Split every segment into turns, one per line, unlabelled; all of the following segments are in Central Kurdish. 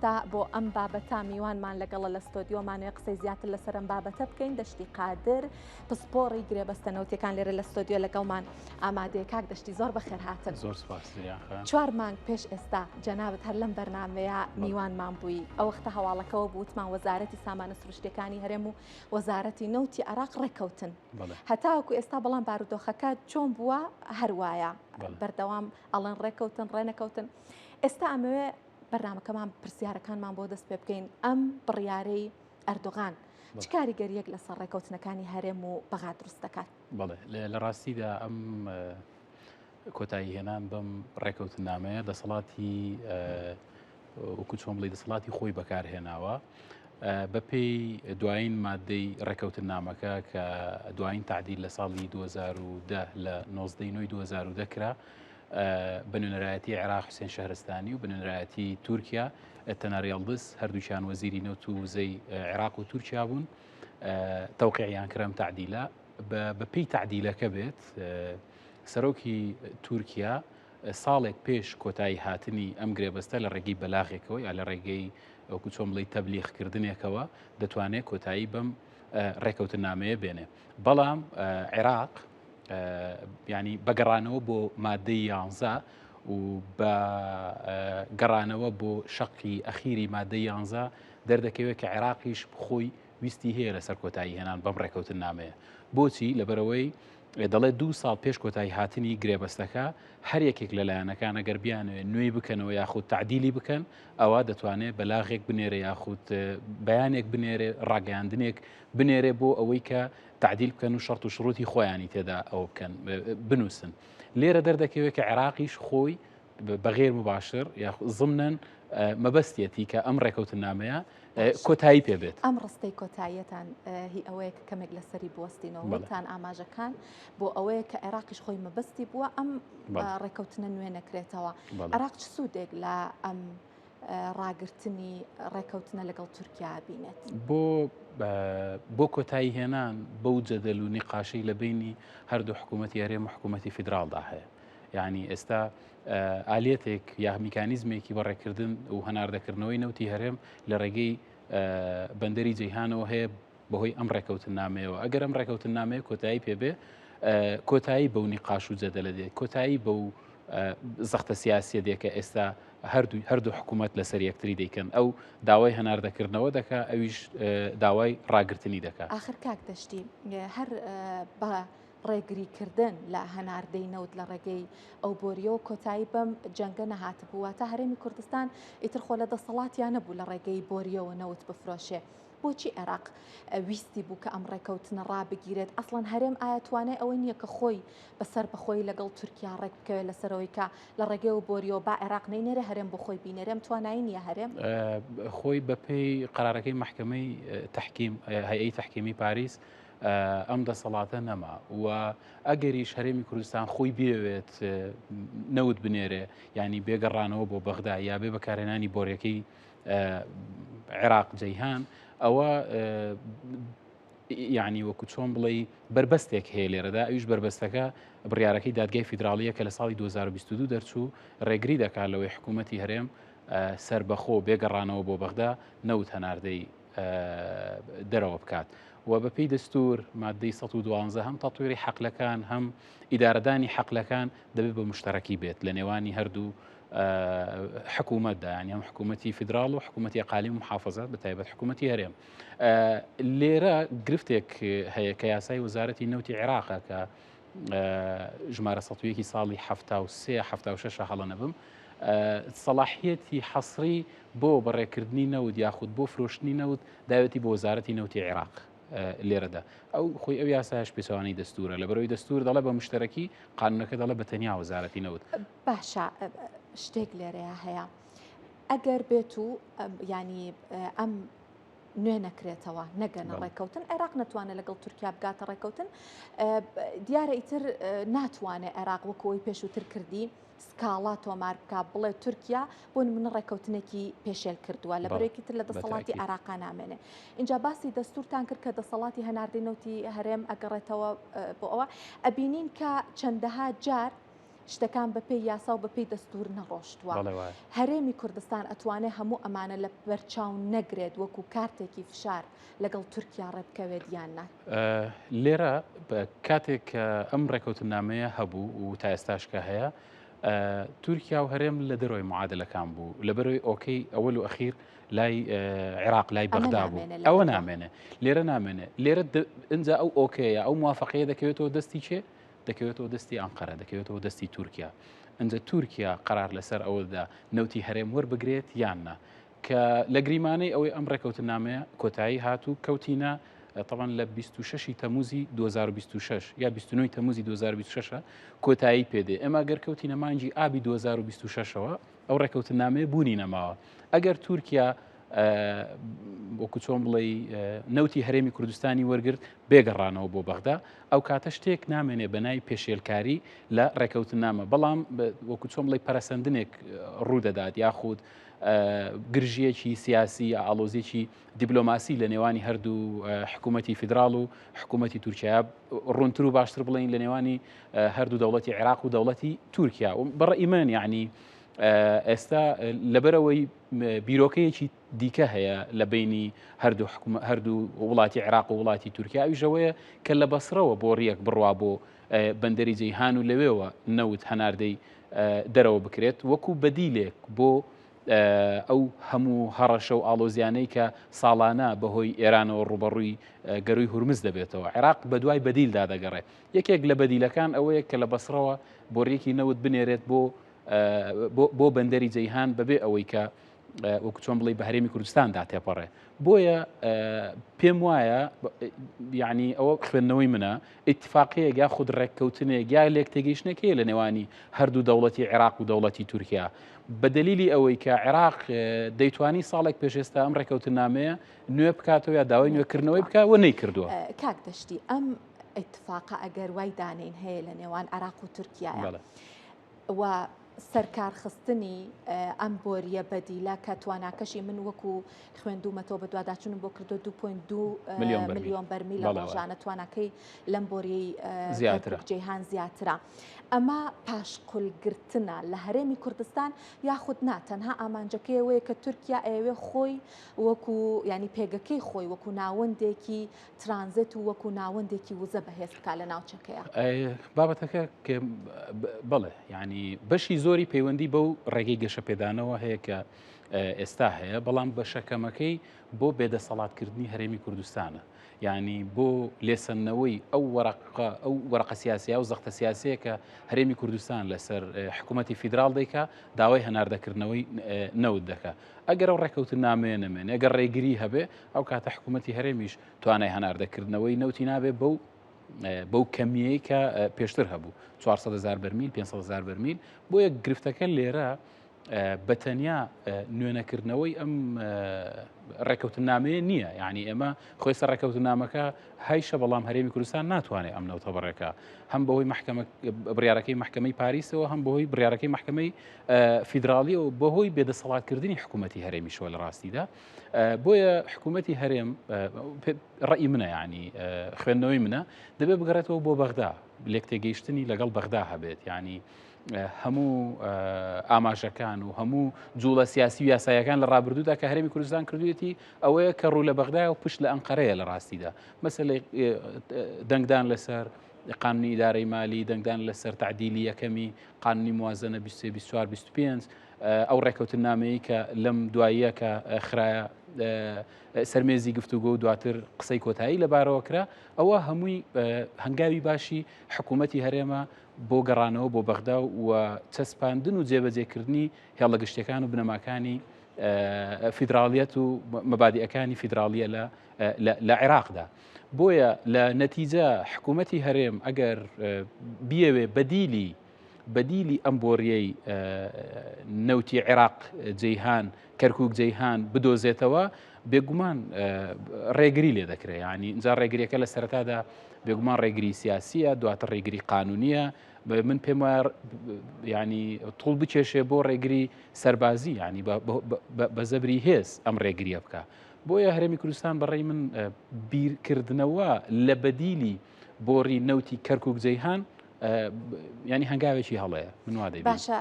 ئێستا بۆ ئەم بابەتە میوانمان لەگەڵە لە ستۆدیۆمانەوە قسەی زیاتر لەسەر ئەم بابەتە بکەین دەشتی قادر پسپۆڕی گرێبەستە نەوتیەکان لێرە لە ستۆدیۆ لەگەڵمان ئامادەیە کاک دەشتی زۆر بەخێرهاتن.
زۆر سپاس زریان خان.
چوار مانگ پێش ئێستا جەنابت هەر لەم بەرنامەیە میوانمان بووی ئەوەختە هەواڵەکەوە بوو وتمان وەزارەتی سامانە سروشتیەکانی هەرێم و وەزارەتی نەوتی عێراق ڕێککەوتن هەتاوەکو ئێستا بەڵام بارودۆخەکە چۆن بووە هەروایە بەردەوام ئەڵێن ڕێککەوتن ڕێنەکەوتن ئێستا ئەمەوێ بەرنامەکەمان پرسیارەکانمان بۆ دەست پێ بکەین ئەم بڕیارەی ئەردۆغان چ کاریگەریەک لەسەر ڕێکەوتنەکانی هەرێم و بەغا دروست دەکات؟
بەڵێ لە ڕاستیدا ئەم کۆتایی هێنان بەم ڕێکەوتنامەیە دەسەڵاتی وەکو چۆن بڵێ دەسەڵاتی خۆی بەکارهێناوە بەپێی دوایین مادەی ڕێکەوتنامەکە کە دوایین تعدیل لە ساڵی 2010 لە 19 نوی 2010 کرا بە نوێنەرایەتی عێراق حوسێن شەهرستانی و بە نوێنەرایەتی تورکیا تەنار یەڵدز هەردووکیان وەزیری نەوت و وزەی عێراق و تورکیا بوون تەوقیعیان کرام تعدیلە بە پێی تعدیلەکە بێت سەرۆکی تورکیا ساڵێک پێش کۆتایی هاتنی ئەم گرێبەستە لە ڕێگەی بەلاغێکەوە یا لە ڕێگەی وەکو چۆن بڵێی تەبلیغکردنێکەوە دەتوانێت کۆتایی بەم ڕێکەوتنامەیە بێنێ بەڵام عێراق ینی بەگەڕانەوە بۆ مادەی یانزە و بە گەڕانەوە بۆ شەقی ئەخیری مادەی یانزە دەردەکەوێت کە عێراقیش خۆی ویستی هەیە لەسەر کۆتایی هێنان بەم ڕێکەوتن نامەیە بۆچی لەبەرەوەی دەڵێت دوو ساڵ پێش کۆتایی هاتنی گرێبەستەکە هەر یەکێک لە لایەنەکان ئەگەر بیانەوێت نوێی بکەنەوە یاخود تعدیلی بکەن ئەوە دەتوانێت بەلاغێک بنێرێ یاخود بەیانێک بنێرێ ڕاگەیاندنێک بنێرێ بۆ ئەوەی کە تعدیل بکەن و شەرت و شروتی خۆیانی تێدا ئەوە بکەن بنووسن لێرە دەردەکەوێت کە عێراقیش خۆی بەغێر مباشر یاخود ضمنن مەبەستیەتی کە ئەم ڕێکەوتنامەیە کۆتایی پێ بێت.
ئەم ڕستەی کۆتاییەتان هی ئەوەیە کە کەمێک لەسەری بوەستینەوە وتان ئاماژەکان بۆ ئەوەیە کە عێراقیش خۆی مەبەستی بووە ئەم ڕێکەوتنە نوێ نەکرێتەوە عێراق چ سوودێک لە ئەم ڕاگرتنی ڕێکەوتنە لەگەڵ تورکیا بینێت؟
بۆ بۆ کۆتایی هێنان بەو جەدەل و نیقاشەی لە بینی هەردوو حکوومەتی هەرێم و حکوومەتی فیدراڵدا هەیە یعنی ئێستا ئالیەتێک یا میکانیزمێکی بەڕێکردن و هەناردەکردنەوەی نەوتی هەرێم لە ڕێگەی بەندەری جەیهانەوە هەیە بەهۆی ئەم ڕێکەوتنامەیەوە ئەگەر ئەم ڕێکەوتنامەیە کۆتایی پێبێ کۆتایی بەو نیقاش و جەدەلە دێت کۆتایی بەو زەختە سیاسیە دێ کە ئێستا هەردوو هەردوو حکوومەت لەسەر یەکتری دەیکەن ئەو داوای هەناردەکردنەوە دەکا ئەویش داوای ڕاگرتنی دەکا
ئاخر کاک دەشتی هەر بە ڕێگریکردن لە هەناردەی نەوت لە ڕێگەی ئەو بۆرییەوە کۆتایی بەم جەنگە نەهاتبوو، واتە هەرێمی کوردستان ئیتر خۆ لە دەسەڵاتیا نەبوو لە ڕێگەی بۆرییەوە نەوت بفرۆشێ. بۆچی عێراق ویستی بوو کە ئەم ڕێکەوتنە ڕابگیرێت؟ ئەسڵەن هەرێم ئایا توانای ئەوەی نییە کە خۆی بە سەربەخۆیی لەگەڵ تورکیا ڕێک بکەوێت لەسەر ئەوەی کە لە ڕێگەی ئەو بۆرییەوە با عێراق نەینێرێ هەرێم بۆ خۆی بینێرێ؟ ئەم توانایی نییە هەرێم؟
خۆی بەپێی قەرارەکەی مەحکەمەی تەحکیم، هەیئەی تەحکیمی پاریس، ئەم دەسەڵاتە نەما و ئەگەریش هەرێمی کوردستان خۆی بێوێت نەوت بنێرێ ینی بێگەڕانەوە بۆ بەغدا یا بێ بەکارهێنانی بۆریەکەی عێراق جەیهان ئەوە یعنی وەکو چۆن بڵێ بربەستێک هەیە لێرەدا ئەویش بربەستەکە بڕیارەکەی دادگای فیدراالیە کە لە ساڵی 2022 دەرچوو ڕێگری دەکات لەوەی حکوومەتتی هەرێم سربەخۆ بێگەڕانەوە بۆ بەغدا نەوت هەناردەی دەرەوە بکات و بەپێی دەستور مادەی 112 هەم تەتویری حەقلەکان هەم ئیدارەدانی حەقلەکان دەبێت بە مشتەرەکی بێت لە نێوانی هەردوو حکوومەتدا ینی هەم حکوومەتی فیدراڵ و حکوومەتی ئەقالیم محافظات بە تایبەت حکوومەتی هەرێم لێرە گرفتێک هەیە کە یاسای وەزارەتی نەوتی عێراقە کە ژمارە 101 ساڵی 1970 76 هەڵە نەبم سەڵاحیەتی حەسری بۆ بەڕێکردنی نەوت یاخود بۆ فرۆشتنی نەوت داوێتی بۆ وەزارەتی نەوتی عێراق لێرەدا ئەو خۆی ئەو یاسایش پێچەوانەی دەستورە لە بەرەوەی دەستور دەڵێ بە مشتەرەکی قانونەکە دەڵێ بە تەنیا وەزارەتی نەوت.
باشە شتێک لێرەیە هەیە ئەگەر بێت و ینی ئەم نوێ نەکرێتەوە نەگەنە ڕێککەوتن عێراق نەتوانێت لەگەڵ تورکیا بگاتە ڕێککەوتن دیارە ئیتر ناتوانێت عێراق وەکەوەی پێشووتر کردی سکاڵا تۆمار بکا بڵێ تورکیا بۆ نمونە ڕێککەوتنێکی پێشێل کردووە لە بەرێکی تر لە دەسەڵاتی عێراقا نامێنێ اینجا باسی دەستورتان کرد کە دەسەڵاتی هەناردەی نەوتی هەرێم ئەگەڕێتەوە بۆ ئەوە ئەبینین کە چەندەها جار. شتەکان بەپێی یاسا و بەپێی دەستور نەڕۆشتووە. هەرێمی کوردستان ئەتوانێ هەموو ئەمانە لە بەرچاو نەگرێت وەکو کارتێکی فشار لەگەڵ تورکیا ڕێبکەوێت یان نا؟
لێرە کاتێک کە ئەم ڕێکەوتنامەیە هەبوو و تا ئێستاش کە هەیە تورکیا و هەرێم لە دەرەوەی معادلەکان بوو لەبەرەوەی ئۆکەی ئەوەل و ئەخیر لای عێراق لای بەغدا بوو ئەوە نامێنێ لێرە نامێنێ لێرە ئینجا ئەو ئۆکەیە ئەو موافقەیە دەکەوێتەوە دەستی کێ دەکەوێتەوە دەستی ئەنقەرە دەکەوێتەوە دەستی تورکیا ئەجا تورکیا قرار لەسەر ئەوەدا نەوتی هەرێم وەربگرێت یان نا کە لە گریمانەی ئەوەی ئەم ڕێکەوتنامەیە کۆتایی هات و کەوتینە طبعا لە 26 تەموزی 2026 یا 29 تەموزی 2026 کۆتایی پێدێ ئێمە گەر کەوتینە مانگی ئابی 2026ەوە ئەو ڕێکەوتنامەیە بوونی نەماوە ئەگەر تورکیا وەکو چۆن بڵێ نەوتی هەرێمی کوردستانی وەرگرت بێگەڕانەوە بۆ بەغدا ئەو کاتە شتێک نامێنێ بە ناوی پێشێلکاری لە ڕێکەوتنامە بەڵام وەکو چۆن بڵێ پەرەسەندنێک ڕوودەدات یاخود گرژیەکی سیاسی یا ئاڵۆزیەکی دیبلۆماسی لە نێوانی هەردوو حکوومەتی فیدراڵ و حکوومەتی تورکیا ڕوونتر و باشتر بڵین لە نێوانی هەردوو دەوڵەتی عێراق و دەوڵەتی تورکیا و بەڕئی من یعنی ئێستا لەبەرەوەی بیرۆکەیەکی دیکە هەیە لە بینی هەردوو حکومە هەردوو وڵاتی عێراق و وڵاتی تورکیا ئەویشەوەیە کە لە بەسرەوە بۆ ڕیەک بڕوا بۆ بەندەری جەیهان و لەوێوە نەوت هەناردەی دەرەوە بکرێت وەکو بەدیلێک بۆ ئەو هەموو هەڕەشە و ئاڵۆزیانەی کە ساڵانە بەهۆی ئێرانەوە ڕوبەڕووی گەروی هورمز دەبێتەوە عێراق بە دوای بەدیلدا دەگەڕێ یەکێک لە بەدیلەکان ئەوەیە کە لە بەسڕەوە بۆریەکی نەوت بنێرێت بۆ بۆ بەندەری جەیهان بەبێ ئەوەی کە وەکو چۆن بڵێ بە هەرێمی کوردستاندا تێپەڕێ بۆیە پێم وایە یعنی ئەوە خوێندنەوەی منە ئیتفاقەیەک یا خود ڕێککەوتنێک یا لێک تێگەیشتنێک هەیە لە نێوانی هەردوو دەوڵەتی عێراق و دەوڵەتی تورکیا بە دلیلی ئەوەی کە عێراق دەیتوانی ساڵێک پێش ئێستا ئەم ڕێککەوتنامەیە نوێ بکاتەوە یا داوای نوێکردنەوەی بکە و نەیکردووە.
کاک دەشتی ئەم ئیتفاقە ئەگەر وای دانێین هەیە لە نێوان عێراق و تورکیا و سەرکارخستنی ئەم بۆریە بەدیلە کە تواناکەشی من وەکو خوێندومەتەوە بەدواداچونم بۆ کردو 2.2 ملیۆن بەرمیل لە ڕۆژانە تواناکەی لەم بۆریەی زیاتر جیهان زیاترە. ئەمە پاشقولگرتنە لە هەرێمی کوردستان یاخود نا تەنها ئامانجەکەی ئەوەیە کە تورکیا ئەیەوێ خۆی وەکو ینی پێگەکەی خۆی وەکو ناوەندێکی ترانزێت و وەکو ناوەندێکی وزە بەهێز بکات لە ناوچەکەیا.
بابەتەکە بەڵێ یعنی بەشی زۆری پەیوەندی بەو ڕێگەی گەشەپێدانەوە هەیە کە ئێستا هەیە بەڵام بەشەکەمەکەی بۆ بێدەسەڵاتکردنی هەرێمی کوردستانە یعنی بۆ لێسەندنەوەی ئەو وەرەقە ئەو وەرەقە سیاسیە و زەختە سیاسەیە کە هەرێمی کوردستان لەسەر حکوومەتی فیدراڵ دەیکا داوای هەناردەکردنەوەی نەوت دەکا ئەگەر ئەو ڕێککەوتننامەیە نەمێنێ، ئەگەر ڕێگری هەبێ، ئەو کاتە حکوومەتی هەرێمیش توانای هەناردەکردنەوەی نەوتی نابێ بەو بەو کەمیەی کە پێشتر هەبوو 400 هزار بەرمیل 500 هزار بەرمیل بۆیە گرفتەکە لێرە بە تەنیا نوێنەکردنەوەی ئەم ڕێکەوتنامەیە نییە یعنی ئێمە خۆی سەر ڕێکەوتنامەکە هەیشە بەڵام هەرێمی کوردستان ناتوانێت ئەم نەوتە بڕێکە هەم بەهۆی محکمە بڕیارەکەی محکمەی پاریسەوە هەم بەهۆی بڕیارەکەی محکمەی فیدراڵی و بەهۆی بێدەسەڵاتکردنی حکوومەتی هەرێمیشەوە لە ڕاستیدا بۆیە حکوومەتی هەرێم ڕئی منە ینی خوێندنەوەی منە دەبێت بگەڕێتەوە بۆ بەغدا لێک تێگەیشتنی لەگەڵ بەغدا هەبێت ینی هەموو ئاماژەکان و هەموو جوڵە سیاسی و یاسایەکان لە ڕابردوودا کە هەرێمی کوردستان کردوێتی ئەوەیە کە ڕوو لە بەغدای و پشت لە ئەنقەرەیە لە ڕاستیدا مەسەلەی دەنگدان لەسەر قانونی ئیدارەی مالی، دەنگدان لەسەر تەعدیلی یەکەمی قانونی موازنە 23 24 25 ئەو ڕێکەوتنامەیە کە لەم دواییە کە خرایە سەرمێزی گفتوگۆ و دواتر قسەی کۆتایی لەبارەوە کرا ئەوە هەمووی هەنگاوی باشی حکوومەتی هەرێمە بۆ گەڕانەوە بۆ بەغدا و چەسپاندن و جێبەجێکردنی هێڵە گشتیەکان و بنەماکانی فیدراڵیەت و مەبادیەکانی فیدراڵیە لە لە عێراقدا. بۆیە لە نەتیجە حکوومەتی هەرێم ئەگەر بیەوێ بەدیلی بەدیلی ئەم بۆریەی نەوتی عێراق جەیهان کەرکک جەیهان بدۆزێتەوە بێگومان ڕێگری لێ دەکرێت ینی اینجا ڕێگریەکە لە سەرتادا بێگومان ڕێگری سیاسیە دواتر ڕێگری قانونیە من پێم وایە ینی توڵ بکێشێ بۆ ڕێگری سەربازی ینی بە زەبری هێز ئەم ڕێگریە بکە بۆیە هەرێمی کوردستان بە ڕێی من بیرکردنەوە لە بەدیلی بۆڕی نەوتی کەرکک جەیهان ینی هەنگاوێکی هەڵەیە من وا دەیبینم.
باشە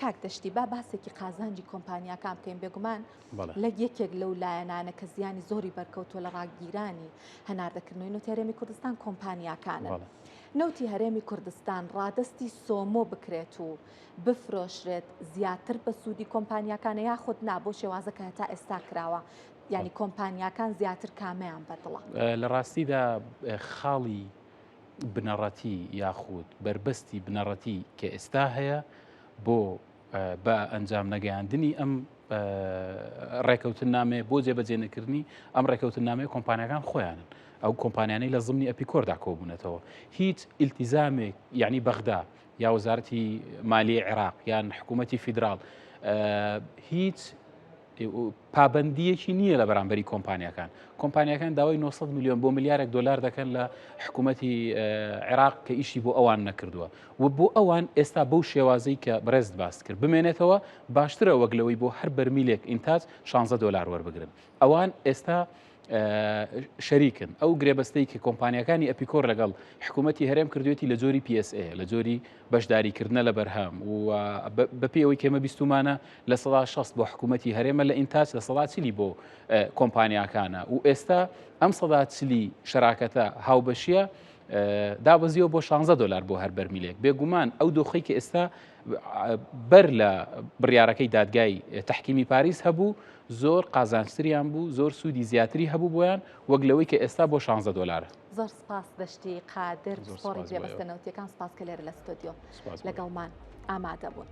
کاک دەشتی با باسێکی قازانجی کۆمپانیاکان بکەین بێگومان لە یەکێک لەو لایەنانە کە زیانی زۆری بەرکەوتووە لە ڕاگیرانی هەناردەکردنەوەی نەوتی هەرێمی کوردستان کۆمپانیاکانن. نەوتی هەرێمی کوردستان ڕادەستی سۆمۆ بکرێت و بفرۆشرێت زیاتر بە سوودی کۆمپانیاکانە یاخود نا بۆ شێوازە کە هەتا ئێستا کراوە یعنی کۆمپانیاکان زیاتر کامەیان بەدڵە؟
لە ڕاستیدا خاڵی بنەڕەتی یاخود بەربەستی بنەڕەتی کە ئێستا هەیە بۆ بە ئەنجام نەگەیاندنی ئەم ڕێکەوتن نامێ بۆ جێبەجێ نەکردنی ئەم ڕێکەوتن نامەیە کۆمپانیەکان خۆیانن ئەو کۆمپانیانەی لە زمنی ئەپیکۆردا کۆبوونەتەوە هیچ ئیلتیزامێک یعنی بەغدا یا وەزارەتی مالی عێراق یان حکوومەتی فیدراڵ هیچ پابەندییەکی نییە لە بەرامبەری کۆمپانیاکان. کۆمپانیاکان داوای 900 میلیۆن بۆ ملیارێک دۆلار دەکەن لە حکوومەتی عێراق کە ئیشی بۆ ئەوان نەکردووە و بۆ ئەوان ئێستا بەو شێوازەی کە بەڕێزت باست کرد بمێنێتەوە باشترە وەک لەوەی بۆ هەر بەرمیلێک ئینتاج 16 دۆلار وەربگرن. ئەوان ئێستا شەریکن ئەو گرێبەستەی کە کۆمپانیاکانی ئەپیکۆر لەگەڵ حکوومەتی هەرێم کردوێتی لە جۆری PSA لە جۆری بەشداریکردنە لە بەرهەم و بەپێی ئەوەی کە ئێمە بیستومانە 60% بۆ حکوومەتی هەرێمە لە ئینتاج 40% بۆ کۆمپانیاکانە و ئێستا ئەم 40% شەراکەتە هاوبەشیە دابەزیەوە بۆ 16 دلار بۆ هەر بەرمیلێک بێگومان ئەو دۆخی کە ئێستا بەر لە بڕیارەکەی دادگای تحکیمی پاریس هەبوو زۆر قازانجتریان بوو زۆر سوودی زیاتری هەبوو بۆیان وەک لەوەی کە ئێستا بۆ 16 دلارە.
زۆر سپاس دەشتی قادر پسپۆڕی گرێبەستە نەوتیەکان سپاس کە لێرە لە ستۆدیۆ لەگەڵمان ئامادە بوون.